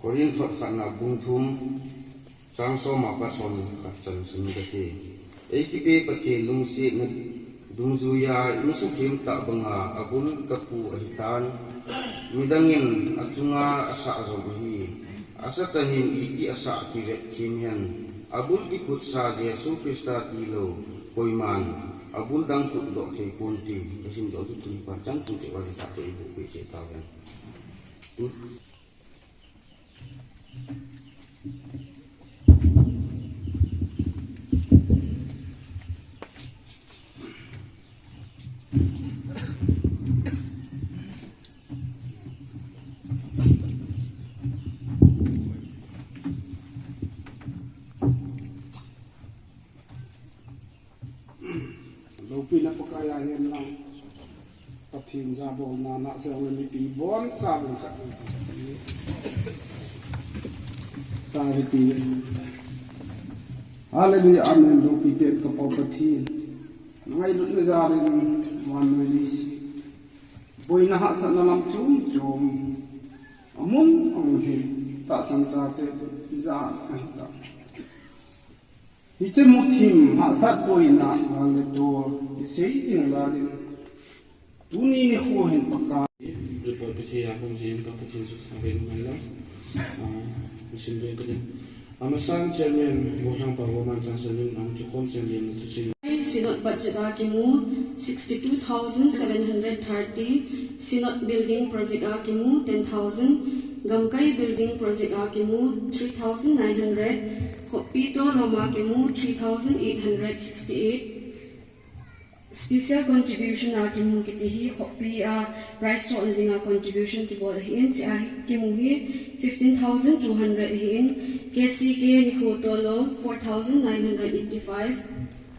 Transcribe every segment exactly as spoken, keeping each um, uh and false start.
Korinth khatna bung thum, chang som apat som khat chan sim kati. Eikipe Pathen lungsetna dungjuiya insuhtheng tah banga abul kaphu ahitan. Midangin achunga asah jom ahi. Asah chanin iti asah kivet thim hen. Abul kiphutsa Jesu Christa tilou koiman abul dang phutdoh thei ponte. Kasim doh kiti pa chang chung te wali ta te bu pe che ta hen. Loupina Pakai a hen lang. Pathen jabolna na se le mipi bon sa bun sa. Ta hi pi. Hallelujah, amen. Loupi pen ka Pau Pathen. Ngailutna jarin vannoi leiset. Boina hahsatna lam chom chom. Amun amun hi tahsan chate ja ahi ta. Hiche muthim hahsat boina gal le tol kisei jing lai in. Tuni nikho hin Pakai. Report pe thei a hung jin ka Pathen chu thangvah in ngai la. Ah, mission doing ka ding. Amasan Chairman Mohang pa Roman Chancellor in ang kikhom chen lien na thusim. Synod budget a kimu sixty-two thousand seven hundred thirty, Synod Building Project a kimu ten thousand, Gamkai Building Project a kimu three thousand nine hundred, Khoppi Tolom a kimu three thousand eight hundred sixty-eight, Special Contribution a kimu kiti hi Khoppi a prize draw na dinga contribution kibol ahin, chea hi kimu hi fifteen thousand two hundred ahin, K C K Nikho Tolom four thousand nine hundred eighty-five,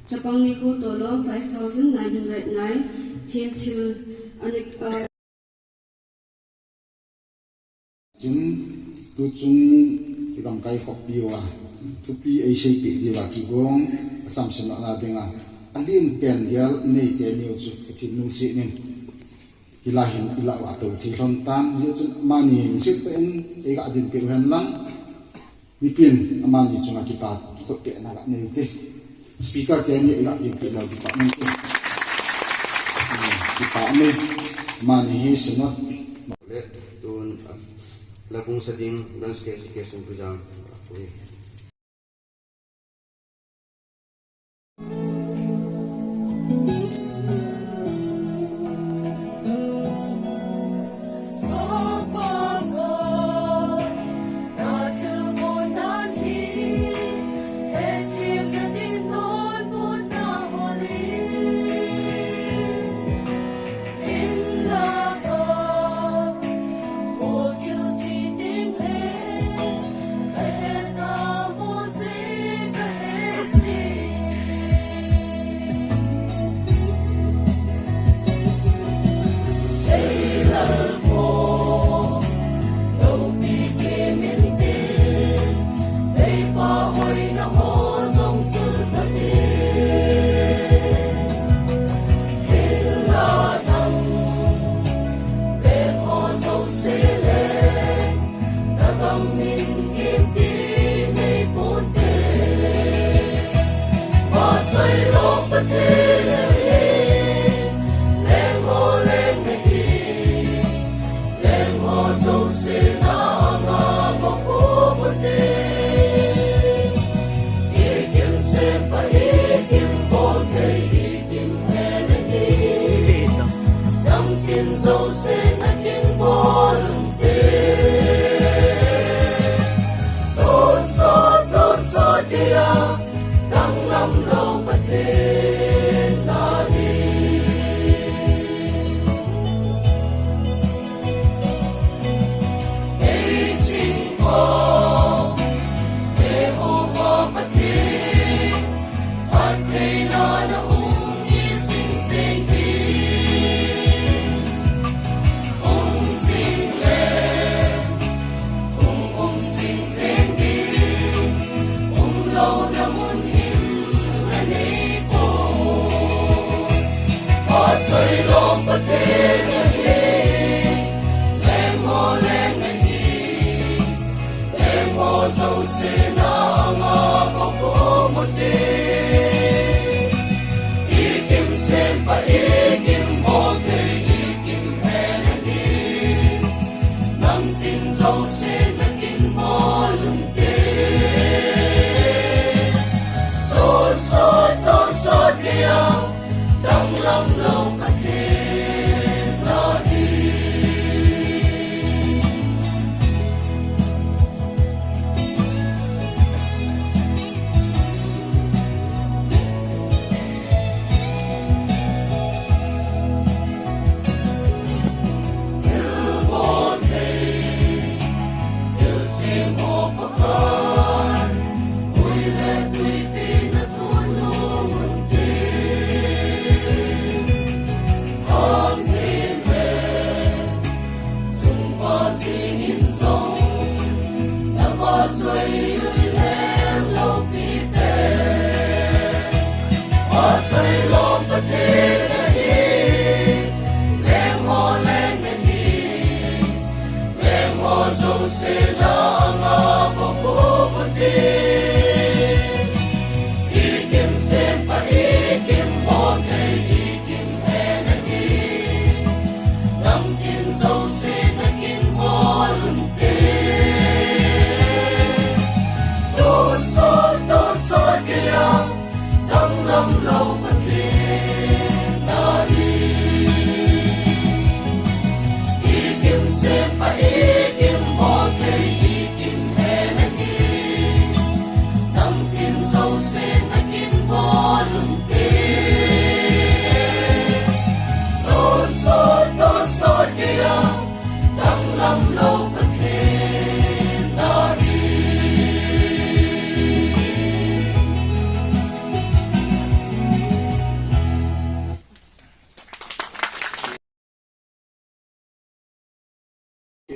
Chapang Nikho Tolom five thousand nine hundred nine, Themthil Anik, uh, Chun tuchung i gamkai Khoppi uva thupi eiseipeh diuva kigong a samsena dinga alen pen gel inei teni u chu Pathen lungset in. Hilai hin ilah uva tou thei lhon tan, hijeh chun amani lungset tah in eiga dinpeh u hen lang. Mipin amani chunga kipa khutbehna ga nei u te. Speaker teni eiga dinpeh leu kipa nei u te. Hmm, kipa nei. Amani hi Synod. Le tun, ah, la bung sa ding, Branch K C K Songpijang.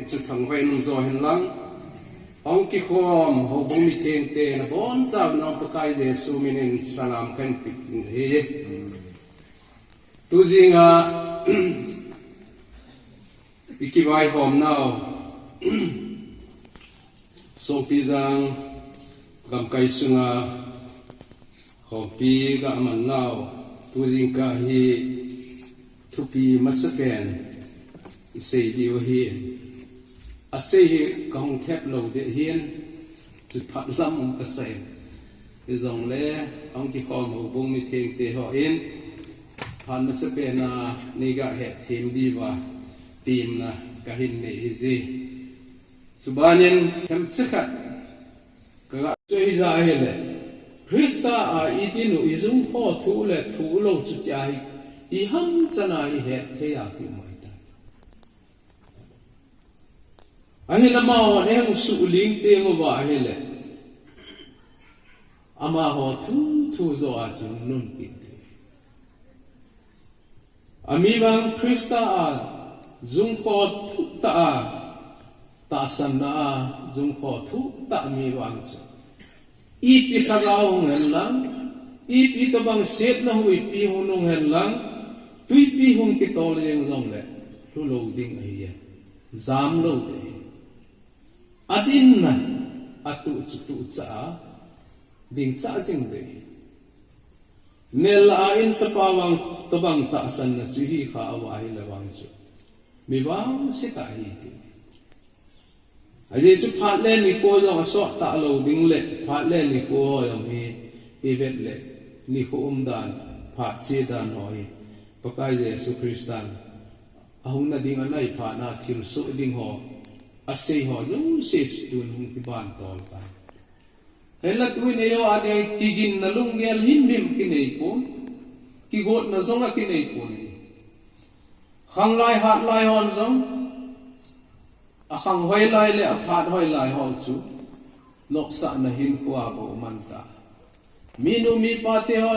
Chu thangvah in um jo hen lang. Hung kikhom houbung mithengte nabonchauvin Pakai Jesu minin salam kahin pe in ahi. Tujing a i kivaihom nau Songpijang gamkai sunga khompi ga man nau, tujing kah hi thupi masapen i sei diu ahi. A sei hi ka hung thep lou ding ahin, chu phat lam ka sei. Hijongle, hung kikhom houbung mithengte hon phat masapen a nei ga hetthem diuva temna ka hin nei ahi. Chubanin themcha khat ka ga chu hijeh a ahile, Christa a i din u i jungkho thu le thu lou chu tia hi, i hamchan a hi hetthei a ki um ahitai. Ahin amahon ei hung suhling teng uva ahile, amaho thu thu joh a chu nunpi te. Ami vang Christa a jungkho thuhtah a, tahsanna a jungkho thuhtah mi vang chu, ipi lhagao hung hen lang, ipi tobang setna huipi hung nung hen lang, twipi hung kitol jeng jongle, lhu lou ding ahi e, jam lou ding ahi. A dinna, a tuh chu tuh cha a, ding cha jing ding ahi. Nel a insapa vang tobang tahsanna chu hi kha a va ahile vang chu, mi vangse tah hi ti. Ajeh chu phat le nikho jong a sot talou ding le, phat le nikho ho jong hi i vet le, nikho umdan, phat chedan ho hi Pakai Jesu Christan ahung na ding a nai phat na thilsoh ding ho, asei ho jouse chu tun hung kiban tol tai. Hinla tuin eiho a ding kiginna lunggel himhim kinei pon, kigotna jong a kinei pon. Khanglai hatlai hon jong, akhang hoilai le aphat hoilai ho chu, nopsahna hinkho a bou man ta. Minu mipa te ho